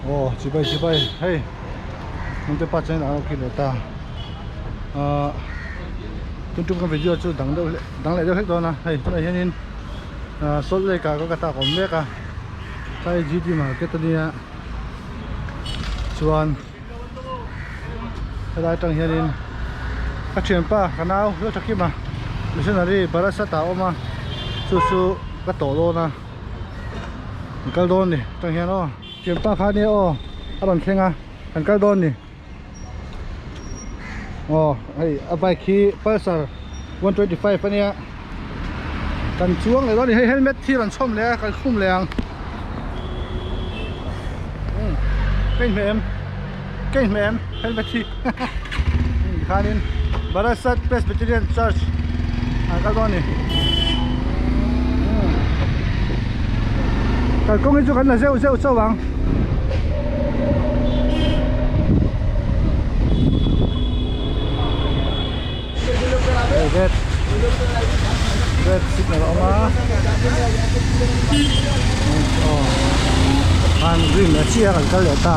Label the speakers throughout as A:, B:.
A: Aw chibai chibai hei hnungte pa chuan a khi leh ta ahh tun tum ka video chu dang deuh hlek dang leh deuh hlek dawn a hei tunah hianin ahh salt lake ah kolkata ah ka awm mek a tlai g t market ania chuan helai atang hianin ka thianpa ka nau Lalthakima missionary Barasat ah a awm a chu chu ka tawh dawn a. Kan kal dawn ni tang hian aw thianpa kha nia aw a rawn thleng a kan kal dawn ni aw hei a bike hi pulsar 125 ania kan chuang leh dawn ni hei helmet hi rawn chhawm leh a kan khum leh ang ka inhmeh em ka inhmeh em helmet hi tikhanin Barasat Presbyterian Church an kal dawn a ni kalkawng hi chu kan la zeuh zeuh chauh ang red red signal a awm a aw khan green leh chiah a kan kal leh ta.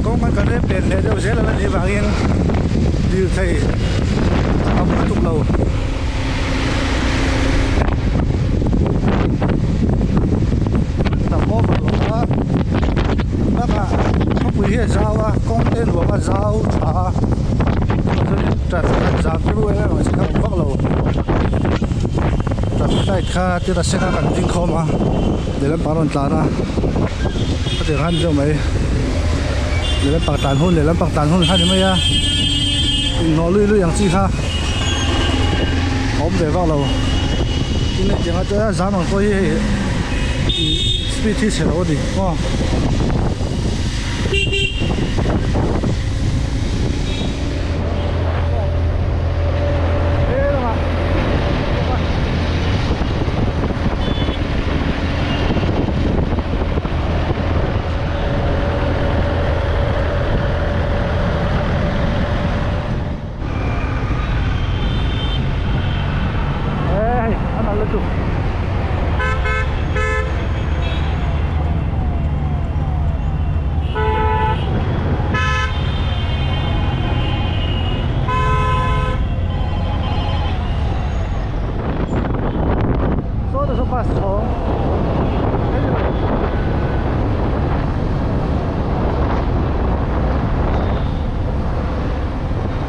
A: Kawng kan kal rem pen leh deuh zel a la nih avangin lirthei a tam lutuk lo. Tam over lo a bakah khawpui hi a zau a kawng te nuam a zau tha a chuanin traffic an zam turu em em ang chi kha a awm vak lo traffic light kha tir a sen a kan ding khawm a lehlam pang a rawn tlan a hetiang khan deuh mai lehlam pang tlan hun lehlam pang tlan hun kha ni mai a inhnawh lui lui ang chi kha a awm ve vak lo tin hetiang a chuan zam ang pawh hi hei speed hi chhe lo a ni maw. Hei a nalh lutuk. Saw te saw bus chhawng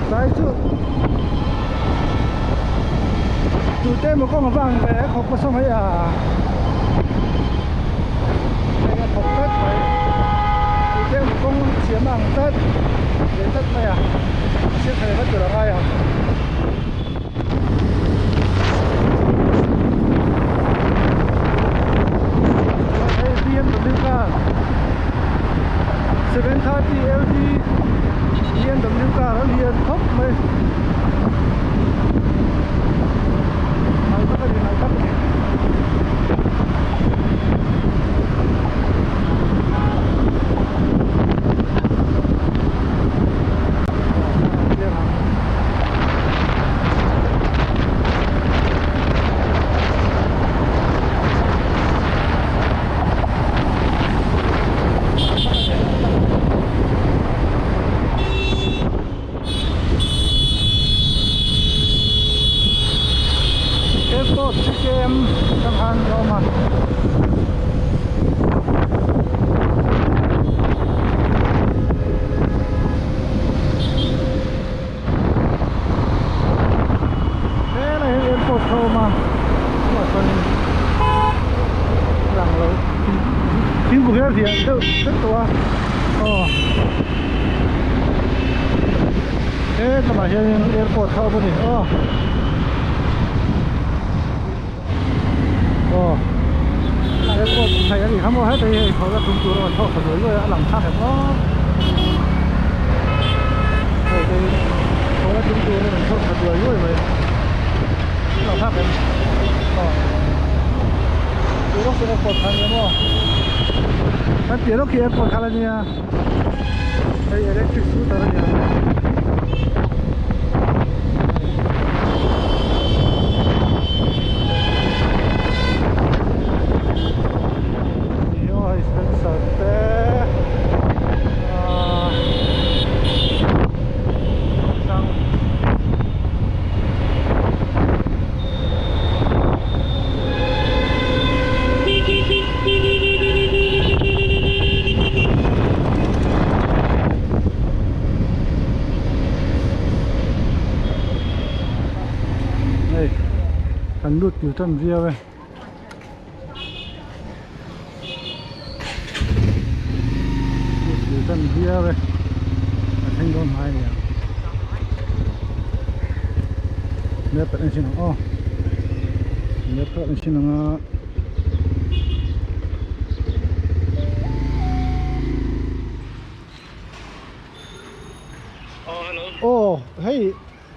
A: Tlai chu tute emaw kawng avang ve a khawp nasa mai a hei a thawk tlat mai tute emaw kawng siam a ang tlat ve tlat mai a siam thei vat tur a ngai ang. Hei BMW car 730 LD BMW car a lian khawp mai nalh tak a ni nalh tak a ni. Airport GKM atang khan a awm a. Helai hi airport kha a awm a chungah chuanin a lang lo thingkung hi a hliah deuh vek tawh a aw hetlaiah hianin airport kha a awm a ni aw. Aw airport thei a nih kha maw heta hi hei chhohna tum tur a rawn chhuak thla luai luai a a lang thlak em aw hei te hi chhohna tum tur a rawn chhuak thla luai luai mai a lang thlak em aw tih lawk chu airport kha a nia maw kan piah lawk khi airport kha la nia. Hei electric scooter a nia. Ni aw hei Spencer te ahh hrang. Hei kan lut tur tan viau e. Lut tur tan viau e. A thleng dawn hnai a ni ang. Map en chin ang aw. Map en chin ang a. Aw hei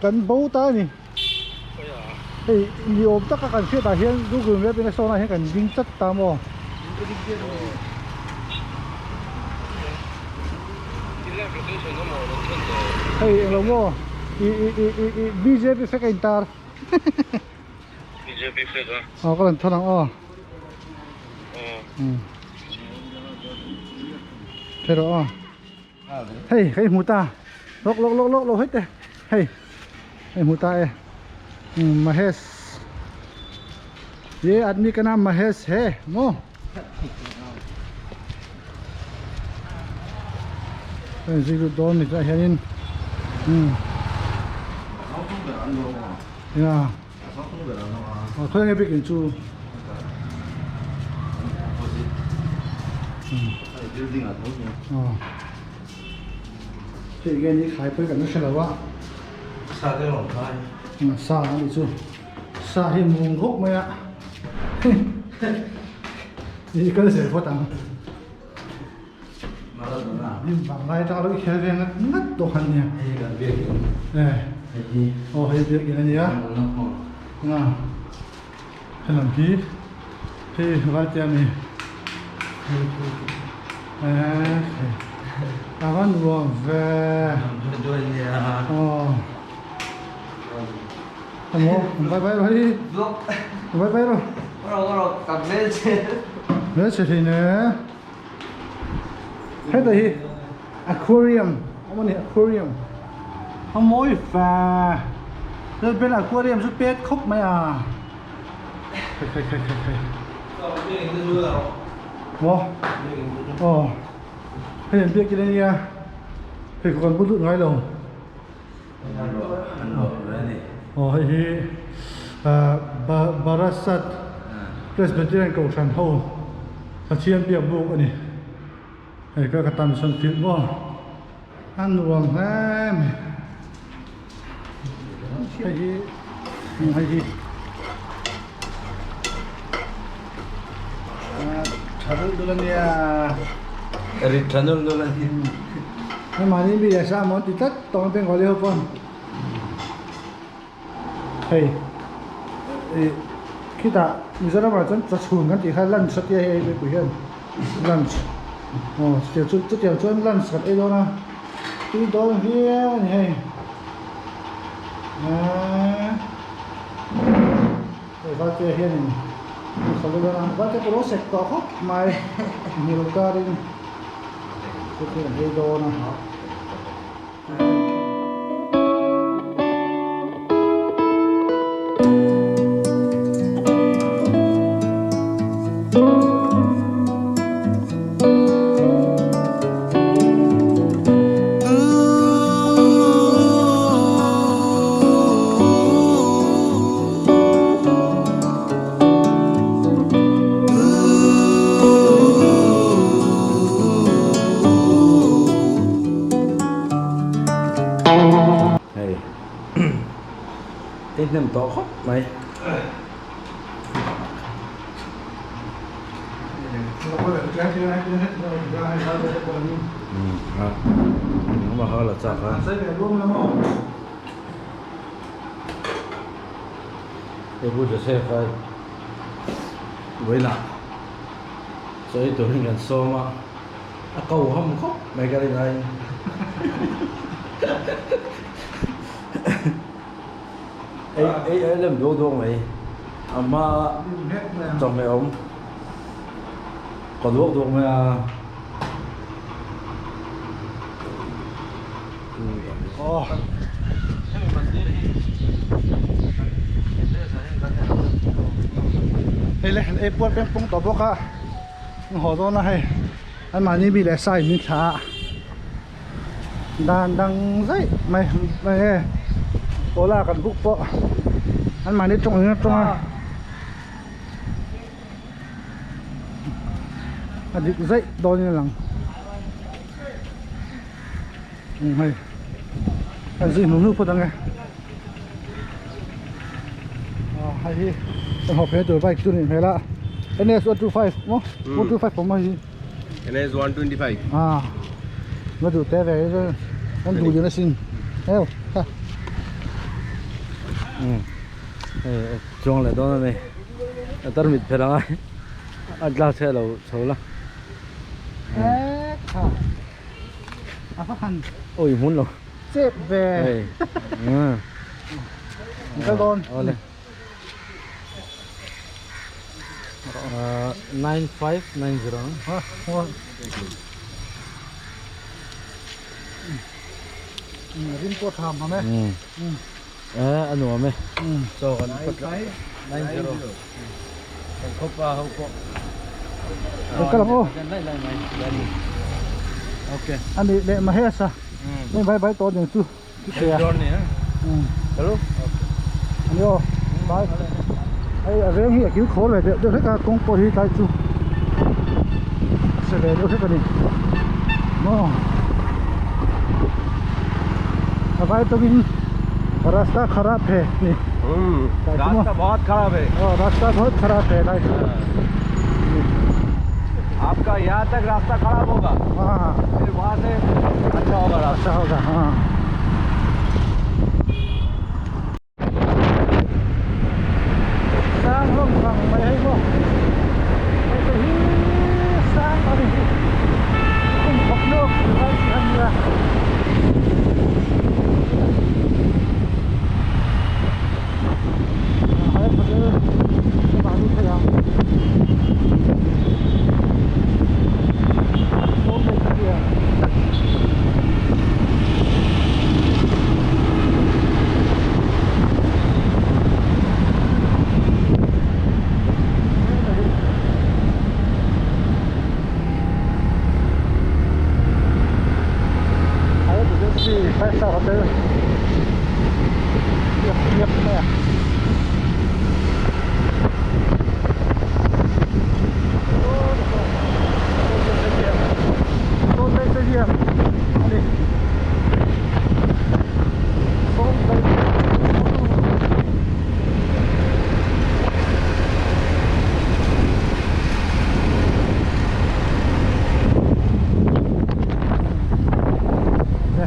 A: kan bo ta a ni hei ni awm taka kan hriat ah hian google map in a sawn ah hian kan ding chat ta maw hei englo maw ih ih ih ih ih bjp flag a intar.
B: BJP flag a.
A: Aw ka rawn thawn ang aw.
B: Aw.
A: Hei rawh aw. Hei hei hmu ta. Lawk lawk lawk lawk lo hei te. Hei hei hmu ta e. Mahesh. Ye aadmi ka naam Mahesh he maw. Hei zui lut dawn ni tunah hianin. Ya. Aw khawi nge bikin chu. Aw. Hei nge ni khai pawh kan hre lo a.
B: Sa te rawn khai.
A: Sa a ni chu. Sa hi mung khawp mai a. I kal zel phawt ang. Hnim vanglai atanga lo i khel ve ngat ngat tawh a nia.
B: Hei kan biakin.
A: Eh.
B: Hei hi.
A: Aw hei biakin a nia. Nga. Helam hi. Hei Valtea a ni. Eh. A va nuam ve. Aw. Emaw vai vai rawh hei. Vai vai rawh. Hmelchhe thin e. Heta hi aquarium awm a ni aquarium a mawi fa lalben aquarium chu pet khawp mai a khai khai khai khai khai maw aw hei an biakin a nia hei khaw kan bu lut ngai lo aw hei hi ah Barasat Presbyterian Kohhran ho Pathian biak buk a ni hei ka ka tan sawn filh maw a nuam hle mai hei hi hei hi tha dul dul a nia
B: rit tha dul dul a ni
A: hei mahni mi leh sa maw an ti tlat tawng Bengali ho pawn Hei ih khitah Mizoram ah chuan chawchhun kan tih kha lunch a tia hei mipui hian lunch aw chutiang chu chutiang chuan lunch kan ei dawn a tui dawn viau a ni hei eee hei Valtea hianin a khaw dawn a Valtea pawh a lo sek tawh khawp mai hmuh loh karin chutiang an ei dawn a.
B: Hei ei hnem tawh khawp mai. Hei Pu Joseph a vawiinah chaw ei turin kan sawm a. A ko ham khawp mai ka rin aiin. Ei ei ei lem duak duak mai a hma chawhmeh awm kaw duak duak mai a.
A: Hei le ei puar peng pung tawh bawk a an haw dawn a hei anmahni mi leh sa in min thlah a dan dang zaih mai mai e ola kan buk pawh anmahni tawng in a tawng a. A dik zaih dawnin a lang umm hei a zui hnu hnu phawt ang e ah hei hi kan haw phei tur bike chu a nih hmel a N S 125 maw 125 awm a hei hi
C: N S 125
A: ah va duh teh ve hi chuan kan duh lian asin heu ha
B: umm hei chuang leh dawn a ni. A tarmit phelh ang a a glass hi a lo chho la awi hmun lo
A: chep ve
B: hei
A: kal dawn
B: awle 9590
A: ha rim pawh tha hmang e
B: Eh a nuam e chaw kan phawt la 90 kan khawpa ho pawh
A: kal ang aw
B: okay
A: ani leh Mahesh a hei vai vai tawh nen chu
B: hello
A: ani aw vai hei a veng hi a kil khawl ve deuh deuh hlek a kawng pawh hi tlai chu a chhe ve deuh hlek a ni maw a vai tawngin rasta kharap he ni
B: rasta bahut kharap he
A: aw rasta bahut kharap he lai
B: aapka yahan tak rasta kharap hoga phir wahan se acha hoga rasta
A: acha hoga haan Sang hlawm thang mai hei maw hei te hi sang a ni hi kum khawp lawk lai chi a nia. Hai hotel lamah lut thei ang sawm leh pahnih. Five star hotel biak mai a. Salt Lake Stadium a ni. Salt Lake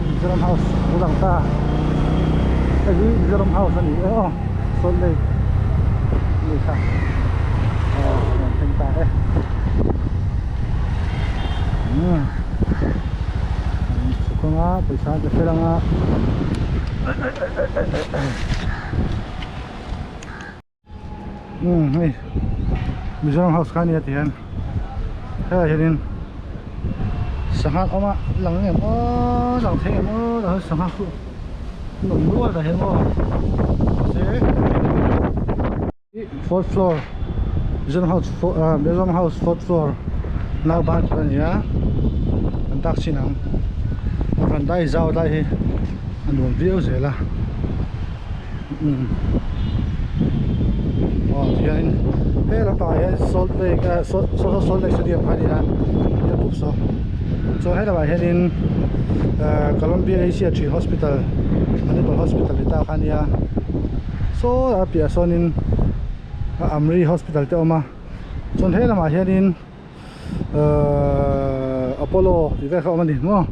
A: Mizoram House a lang ta. Hei hi Mizoram House a ni e aw Salt Lake a ni kha aw a rawn thleng ta e. Umm chhuk anga pawisa an pe fel anga umm hei Mizoram house kha ania ti hian helaiah hianin sangha awm a lang em aw lang thei em aw tah hian sangha chu an awm nual tah hian maw mahse fourth floor Mizoram house Mizoram house fourth floor nauban chu a ni a an tak chin ang a van dai zau lai hi a nuam viau zel a umm aw tihianin he lampangah hian salt lake ah salt salt lake stadium kha a ni a airport saw chuan he lamah hianin ah Columbia Asia three hospital Manipal hospital ni ta kha a nia. Saw a piahah sawnin Amri hospital te a awm a chuan he lamah hianin ahh Apollo tih vel kha a awm a ni maw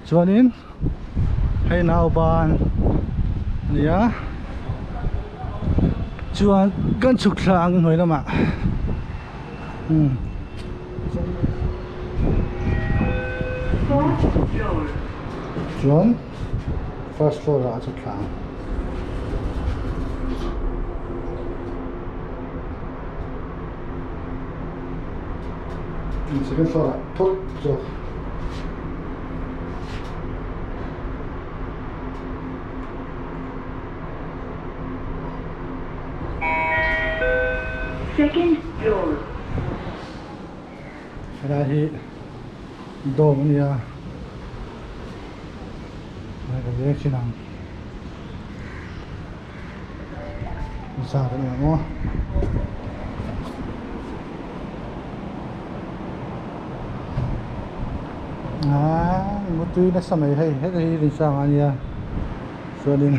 A: chuanin hei nauban a ni a chuan kan chhuk thla ang hnuai lamah umm. Chuan first floor ah a chhuk thla ang. Second floor ah phawt zawk.
D: Second floor.
A: Helai hi dawm a nia helai ka veng thin ang zat a ni ang aw. Aaa mutui nasa mai hei heta hi rinsang a nia chuanin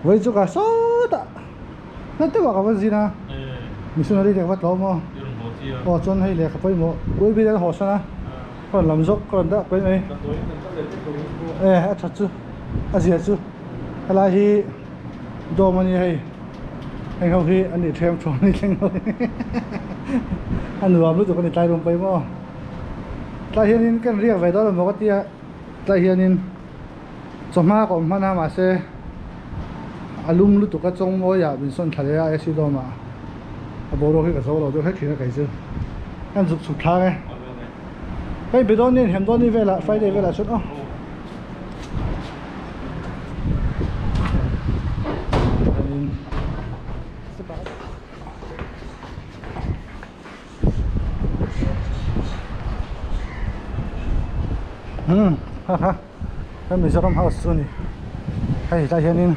A: vawi chu ka sawtah na deuh ah ka va zin a missionary te ka va tlawm aw aw chuan hei lehkha pawimawh U B te an haw san a ka rawn lam zawk ka rawn dah pawi mai e a that chu a zia chu helai hi dawm a nia hei heng ho hi an nih them thu an ni thleng ho hi a nuam lutuk a ni tlai rum pawimawh aw tlai hianin ka riak ve dawn emaw ka tia tlai hianin. Chawhma ka awm hman a mahse a lum lutuk a chawng mawi ah min sawn thla leh a AC dawm ah a boruak hi ka zo lo deuh hlek thin a kei chu kan zuk chhuk thlang e ka inbe dawn ni inhem dawn ni velah Friday velah chuan aw. Umm ha ha he Mizoram house chu a ni hei tlai hianin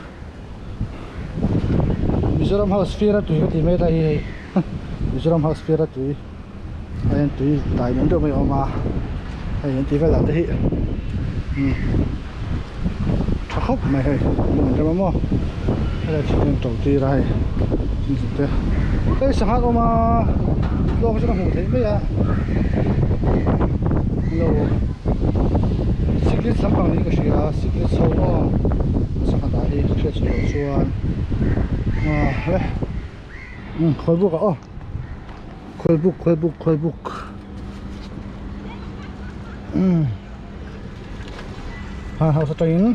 A: Mizoram house fir a tui ka tih mai lai hi hei Mizoram house fir a tui a hian tui dai nuam deuh mai a awm a hei an tih vel ah te hi umm tha khawp mai hei lung an rem a maw helai thing an to tir a hei thing te hei sangha a awm a tlawng chu ka hmuh theih mai a lo siklet lampang niin ka hria siklet chho maw sangha dah hi hriat chhuah loh chuan ah le umm khawi buk ah aw khawi buk khawi buk khawi buk umm han house atangin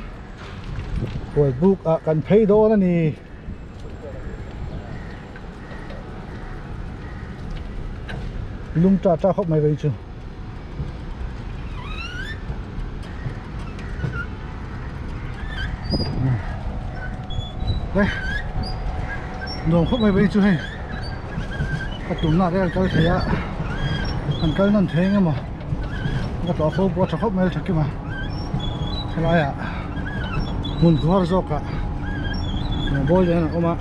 A: khawi buk ah kan phei dawn a ni. Lung ta ta khawp mai vei chu. Đây nuam khawp mai vei chu hei ka tumna te kan kal thei a kan kal nawn thei eng emaw ka tlawh fo pawh a tha khawp mai tha kim a helai ah hmun khuar zawk ah bawl lian an awm a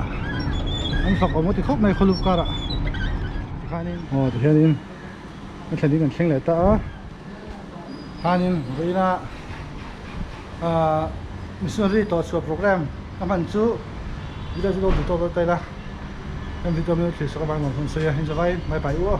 A: an fak awm ka ti khawp mai khawlup kar ah tikhanin aw tikhianin a thlen in kan thleng leh ta a khanin vawiin a ahh missionary tawh chhuah program a hman chu video chu lo duh tawk dawn ta ila kan video min lo thlir sak avangin nuam hun sawi a inzawvai mai pai u aw.